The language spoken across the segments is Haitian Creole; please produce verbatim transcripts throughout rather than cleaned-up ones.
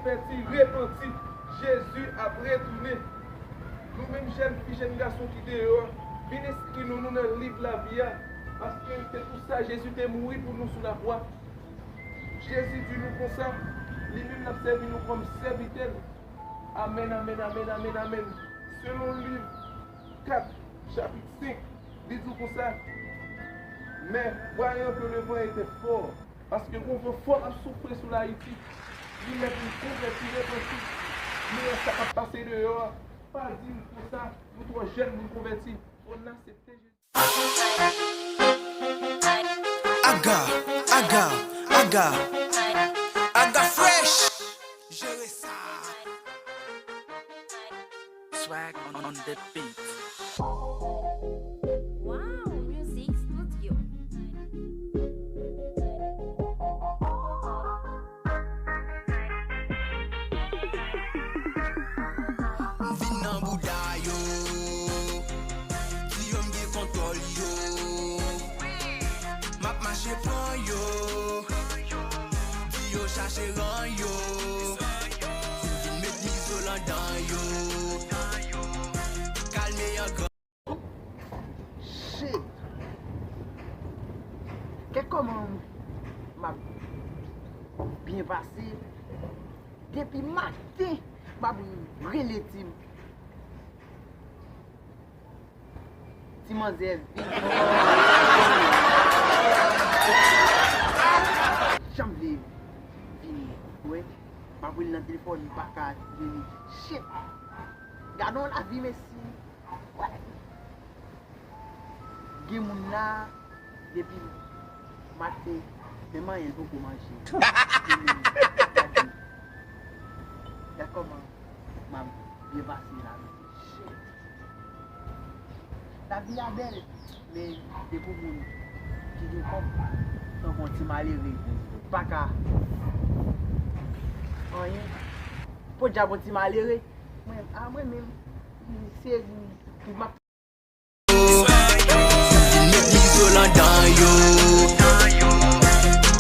Konvèti, repanti, Jezi ap retounen. Nou menm jèn fi, jèn gason ki deyò a, vin enskri nou, nou nan liv lavi a, paske se pou sa Jezi te mouri pou nou sou lakwa. Jezi di nou konsa, li menm l ap sèvi nou kòm sèvitè l. Amèn, amèn, amèn, amèn, amèn. Selon liv kat, chapit senk, li di w konsa, mais voyant que le vent était fort, paske gon van fò k ap soufle sou Layiti, li mèt vin konvèti, repanti. Men sa k ap pase deyò a, pa di l konsa, nou twò jèn pou n konvèti. Fò n aksepte Jezi. Aga, aga, aga, aga fresh. Jere sa. Swag on the beat. Wow Music Studio. M vin nan bouda yo, di yo m gen kontwòl yo. M ap mache pran yo, di yo chache ran yo. M vin met mizol anndan yo, kalme an gran. Shit! Gad kòman m ap byen pase. Depi maten, m ap rele Tim. Ti manzè vin. Janm vle vini. Wè, m ap rele nan telefòn, li pa ka vini. Shit! Gad yon lavi, mesye. Gen moun la, depi maten, menm anyen l poko manje. Gade, gad kòman m ap byen pase la, mesye. Shit. Lavi a bèl, men depi w moun ki gen kòb, tankou yon ti malere, pa ka anyen. Podyab yon ti malere, mwen, a mwen menm, se tout m ap Vin met mizol anndan yo.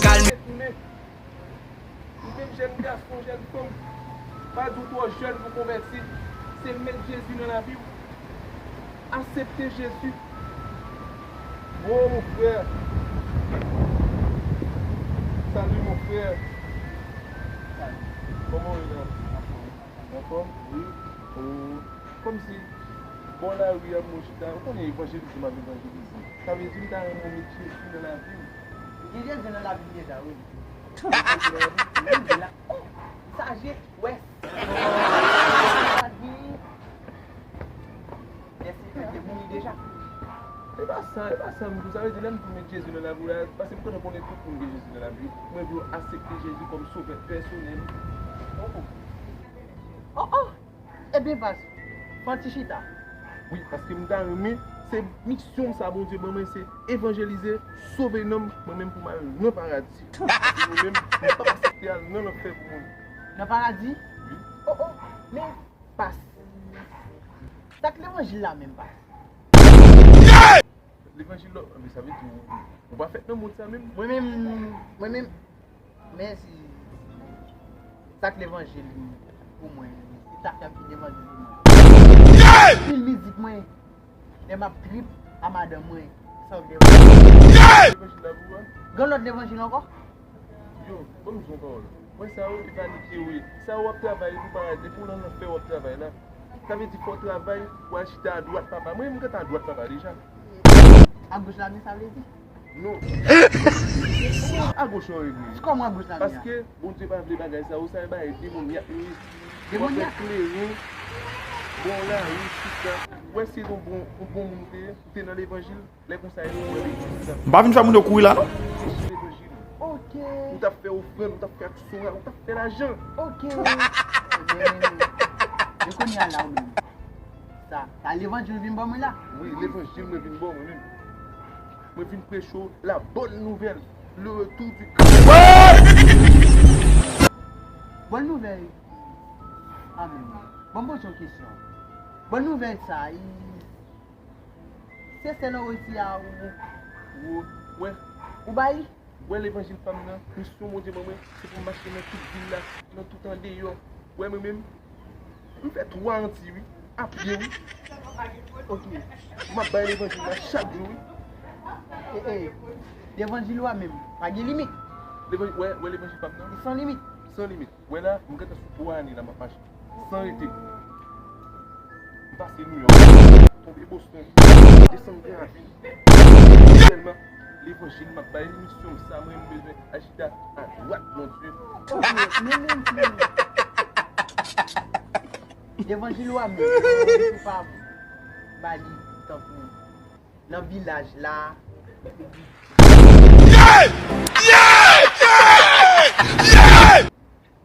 Kalme. Nou menm jèn gason, jèn fanm, pa di w twò jèn pou konvèti. Se met Jezi nan lavi w. Aksepte Jezi. Oh, mon frère. Salut, mon frère. Kòman w ye la? Anfòm? Wi. Oh. Kòmsi, bò lari a, mwen chita, ou konnen evanjelize m ap evanjelize. Sa vle di m ta renmen w met Jezi nan lavi m. Ou gen Jezi nan lavi m deja, wi. Wi, la. Oh, sa je, wè. Sa di, Jezi te mouri deja. E pa sa, e pa sa m di w. Sa vle di lè m di w met Jezi nan lavi w la, paske m konnen, konnen tout moun gen Jezi nan lavi yo. Mwen vle w aksepte Jezi kòm sovè pèsonèl. Oh, oh. Oh, oh. Ebyen, pas, fè yon ti chita. Wi, paske m ta renmen, se misyon sa Bondye ban mwen, se evanjelize, sove nanm, mwen menm pou m al nan paradi. Paske mwen menm, m p ap aksepte al nan lanfè pou mwen. Nan paradi? Wi. Oh, oh, men, pas. Sa k levanjil la menm, pas? Levanjil la, men sa vle di ou, ou pa fèt nan mond sa menm? Mwen menm, mwen menm, men si sa k levanjil pou mwen, se sa k ap vin levanjil pou mwen. Anpil mizik mwen, lè m ap trip a madanm mwen, sa k levanjil. Levanjil la pou ou a? Gen lòt levanjil ankò? Yo, ban m di w yon pawòl. Mwen sa yo, e vanite yo ye. Sa yo w ap travay pou paradi, pou w nan lanfè w ap travay la. Sa vle di fò w travay, w al chita adwat papa. Mwen menm m gentan adwat papa deja. Agoch la, men sa vle di? Non. Agoch la, wi. Kòman agoch la, men? Paske Bondye pa vle bagay sa yo, sa e bagay demonyat yo ye. Demonyat? W ap fè kleren, bò lari, chita. W è si se yon bon, yon bon moun ou te ye, ou te nan levanjil. Lè konsa, yo wè legliz la. M pa vin fè moun yo kouri la, non. Ok. Ou t ap fè ofrann, ou t ap fè aksyon la, ou t ap fè lajan. Ok. Men, men, men kounye a la, ou menm. Sa, sa levanjil vin ban mwen la? Wi, levanjil mwen vin ban mwen menm. Mwen vin preche w la bonne nouvelle, le retour du Christ. Bòn nouvèl. Amèn. Bon, m poze yon kesyon. Bòn nouvèl sa, i Se sèl ou resi a ou, ou, ou, ou ba li? Wè levanjil pa m nan, misyon Bondye ban mwen, se pou m mache nan tout vil la, nan tout andeyò. Wè mwen menm, m fè twa an ti wi, a pye wi. Ok, m ap bay levanjil la chak jou wi. E, e, levanjil ou a menm, pa gen limit. Levanjil, wè, wè levanjil pa m nan. Li san limit. San limit. Wè la, m gentan sou twa ane la m ap mache. San rete. M pase Nouyòk, tonbe Boston, desann Gran Ravin. Sèlman, levanjil m ap bay, misyon m sa, mwen m bezwen ajita adwat, Bondye. Ok, men menm si levanjil ou a menm, ou pa bay li tankou nan vilaj la.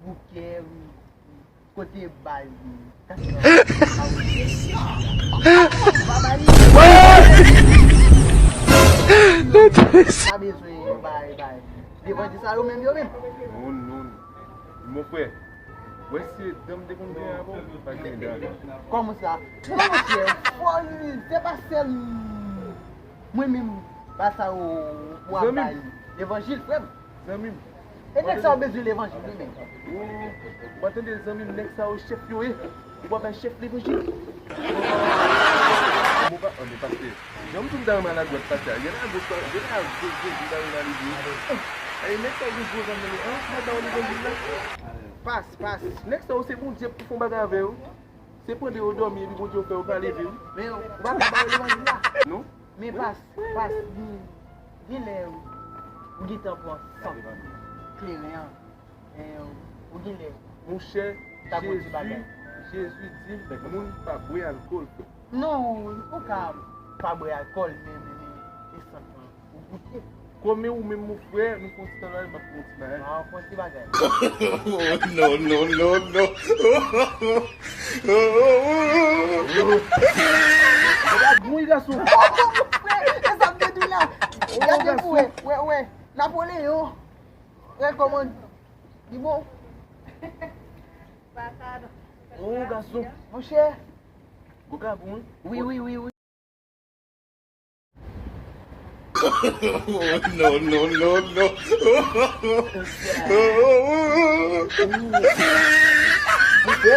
Bouke, wi. Kote bay, wi. Kase nan pa bezwen bay, bay. Devan di sa yo menm, yo menm. Non, non. Mon frè, wè se dan m te konn gen avan, pa gen dan. Kòman sa? Non, monchè, fò li, se pa sèl mwen menm, pa sa yo pou ap bay levanjil, frè m. Zanmi m. E nèg sa yo bezwen levanjil, wi, men. Ou pa tande zanmi m, nèg sa yo chèf yo ye. Ou pa bay chèf levanjil. Mwen pa, an, men pastè, jan m di w m ta renmen al adwat pastè a, gen agoch, gen agoch Jezi ta renmen ale vre. Ay, nèg sa yo gen gwo zam nan men, an, m pa ba yo levanjil la. Pas, pas. Nèg sa yo se Bondye pou fè yon bagay avè yo. Se pandan yo dòmi epi Bondye fè yo pa leve wi. Men ou pa ka ba yo levanjil la. Non. Men pas, pas, gen, gen lè ou gentan pran sant kleren an. Eh, ou gen lè. Monchè, Jezi, Jezi di moun pa bwè alkòl. Non, ou ka pa bwè alkòl, men, men, men, e sant lan, ou goute. Kòman ou menm, mon frè, nou fè yon ti tan la, m ap fè yon ti bagay. Ah, fè yon ti bagay. Non, non, non, non. Gad moun gason. Oh, mon frè, e sa m te di w la. Gade pou wè, wè, wè. Napoleyon. Wè kòman. Li bon. Oh, gason. Monchè. Gwo gabon, wi. Wi, wi, wi, wi. Non, non, non, non. Monchè.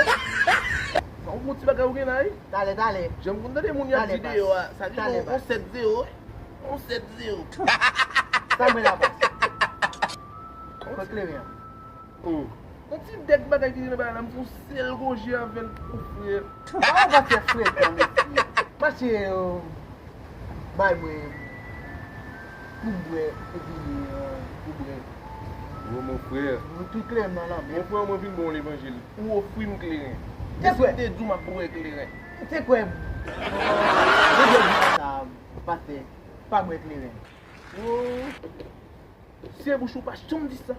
Sa yon bon ti bagay ou gen la, wi. Talè, talè. Jan m konn tande moun y ap di deyò a, sa gen yon sèt zewo. Yon sèt zewo. Sa mwen la pas. Kot kleren an? Oh. Yon ti dèk bagay ki gen nan bagay la, m fè yon sèl goje avè l, oh, frè. Sa w pa fè frekan, mesye. Mache, oh, bay mwen pou m bwè, epi, euh, pou bwè. Oh, mon frè. Mwen tout kleren nan lanmen. Mon frè, mwen vin ba w levanjil. Ou ofri m kleren. Te kwè. Si m te di w m ap bwè kleren. Te kwè. Mwen te di sa, pastè, pa bwè kleren. Oh. Se bouch ou pa janm di sa.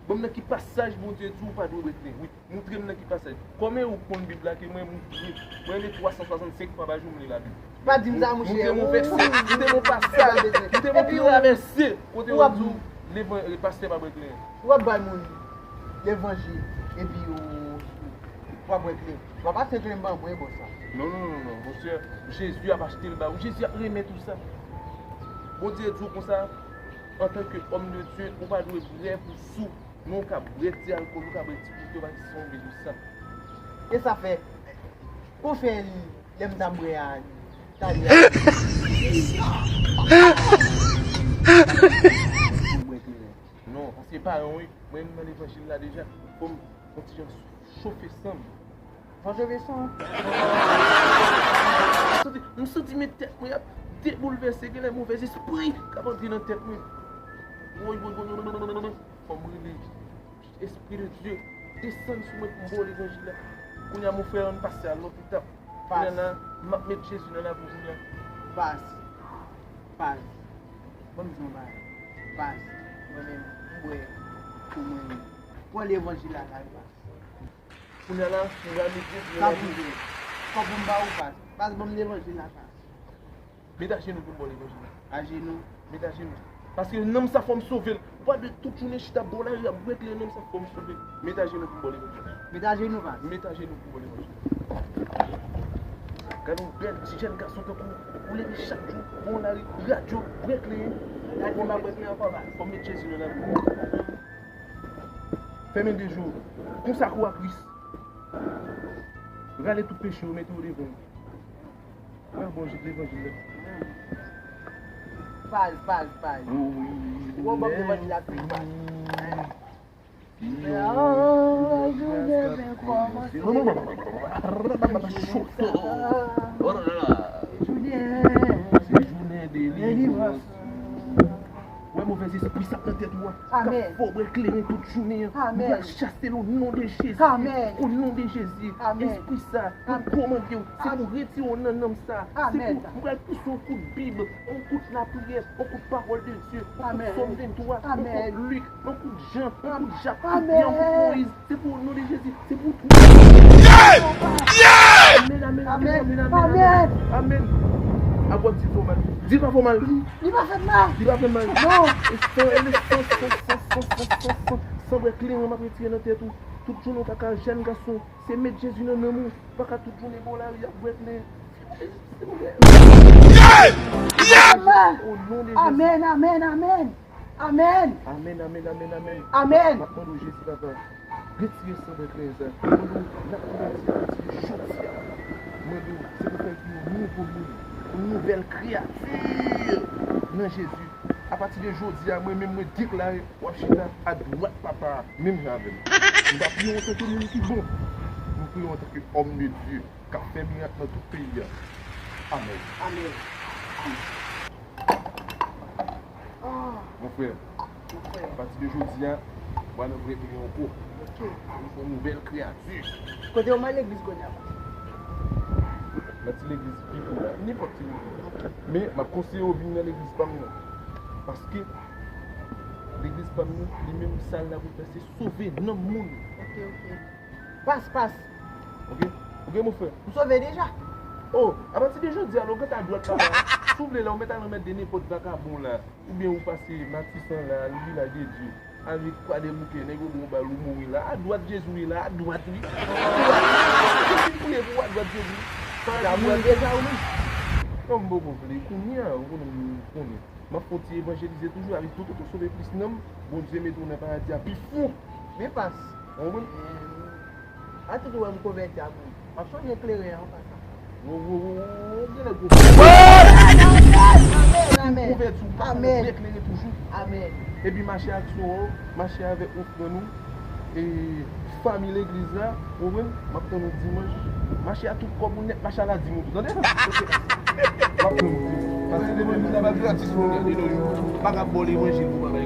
Ban m nan ki pasaj Bondye di w pa dwe bwè kleren. Wi, montre m nan ki pasaj. Kòman ou konn Bib la ke mwen, mwen, mwen li twa san swasannsenk fwa pa jou m li Labib. Pa di m sa, monchè. Montre m yon vèsè, montre m yon pasaj, montre m yon travèse kote yo di w levan-, pastè pa bwè kleren. W ap bay moun levanjil, epi ou, w ap bwè kleren. W ap achte kleren ban mwen, bon sa. Non, non, non, non, non, monchè, Jezi ap achte l ba ou. Jezi ap remèt ou sa. Bondye di w konsa, antanke òm de Dye, ou pa dwe bwè pou sou. Men ou ka bwè ti alkòl, ou ka bwè ti bouke, ou pa di sa yon bezwen sa. E sa fè, kon fè lè m t ap bwè a, talè a. Bwè kleren. Non, paske paran w, mwen nan levanjil la deja, fò m, fò m ti jan chofe san m. Fò chofe san w. M santi, m santi men tèt mwen ap deboulvèse, gen lè movèzespri k ap antre nan tèt mwen. Woy, woy, woy, woy, woy, woy, woy. Fò m rele Espri de Dye, desann sou mwen pou m ba w levanjil la. Kounye a, mon frè, ann pase a lòt etap. Kounye a la, m ap met Jezi nan lavi w kounye a. Pas. Pas. Ban m di w yon bagay. Pas. Mwen menm, m bwè pou mwen. Pran levanjil la kay Pas. Kounye a la, m va met Jezi nan lavi w. Sa pou mwen. Fò pou m ba ou Pas. Pas, ban m levanjil la Pas. Met ajenou pou m ba w levanjil la. Ajenou. Met ajenou. Paske nanm sa fò m sove l. Ou pa dwe tout jounen chita bò lari ap bwè kleren, nanm sa fò m sove l. Met ajenou pou m ba w levanjil la. Met ajenou, Pas. Met ajenou pou m ba w levanjil la. Gade yon bèl ti jèn gason tankou ou, ou leve chak jou, bò lari, radyo, bwè kleren. Gade m ap wè klè ankò, baz. Fò m met Jezi nan lavi w. Fèmen de je w. Konsakre w a Kris. Rale tout peche w, mete yo devan w. Wè bon, jis levanjil la. Baz, baz, baz. Ou bon levanjil la, baz. Se jounen delivrans. Wè movèz espri sa k nan tèt ou a, k ap fè w bwè kleren tout jounen an. Mwen pral chase l o non de Jezi. O non de Jezi. Espri sa, mwen kòmande w, se pou retire w nan nanm sa. Se pou mwen pral pouse yon kout Bib, yon kout lapriyè, yon kout pawòl de Dye, yon kout Sòm venntwa, yon kout Lik, yon kout Jan, yon kout Jak, yon kout Moyiz. Se pou o non de Jezi. Se pou tou. Amèn, amèn, amèn, amèn, amèn, amèn. Amèn. Ap w ap di l fè w mal. Di l pa fè w mal. Li pa fè m mal. Li pa fè m mal. Non. E san, e le san, san, san, san, san, san, san, san bwè kleren m ap retire nan tèt ou. Tout jounen w pa ka jèn gason. Se met Jezi nan nanm ou. Ou pa ka tout jounen bò lari ap bwè kleren. Amèn. Amèn, amèn, amèn. Amèn. Amèn, amèn, amèn, amèn. Amèn. M ap mande w Jezi, papa, retire san bwè kleren sa. M mande w, n ap konvèti a pati de jodi a. M mande w, se pou fè w yon nouvo moun, yon nouvèl kreyati nan Jezi. Apati de jodi a, mwen menm mwen deklare, w ap chita adwat Papa a, menm jan avè m. M pa priye w antanke moun ki bon. M priye w antanke òm de Dye k ap fè mirak nan tout peyi a. Amèn. Amèn. Mon frè, apati de jodi a, w a nan vrè peyi ankò. Ou se yon nouvèl kreyati. Kote w al legliz kounye a? Nan ti legliz Pipo la, nenpòt ti legliz. Men, m ap konseye w vin nan legliz pa m nan. Paske legliz pa m nan, li menm sa l la pou fè, se sove nanm moun. Ok, ok. Pas, pas. Ok? Ok, mon frè. M sove deja. Oh, apati de jodi a, lè w gentan adwat la, si w vle la, ou mèt al anmède nenpòt vakabon la. Oubyen ou pase Matisan la, al Vilaj de Dye, al Kwadèboukè, nèg yo ba w bal, ou mouri la. Adwat Jezi w ye la, adwat wi. Ou ye pou adwat Jezi. Sa mouri deja ou menm. Non, m poko vle. Kounye a, ou konnen m konnen. M ap fè yon ti evanjelize toujou, avèk tout ou sove plis nanm, Bondye mete w nan paradi a pi fon. Men pas. Ou konprann? A tout ou wè m konvèti a, bon. M ap chanje kleren an, pas sa. Ou, ou, ou, ou, ou gen lè gwo. Amèn, amèn. Konvèti ou pa konn byen kleren toujou. Amèn. Epi mache ak sou ou, mache avèk ofrann ou. E fanmi legliz la, ou konprann? M ap tann ou dimanch. Mache a tout kòb ou nèt, mache a la dim ou tou, tande? M ap tann ou dimanch. Pase devan legliz la, pa gratis moun gade nan jou. M pa ka ba w levanjil pou bagay.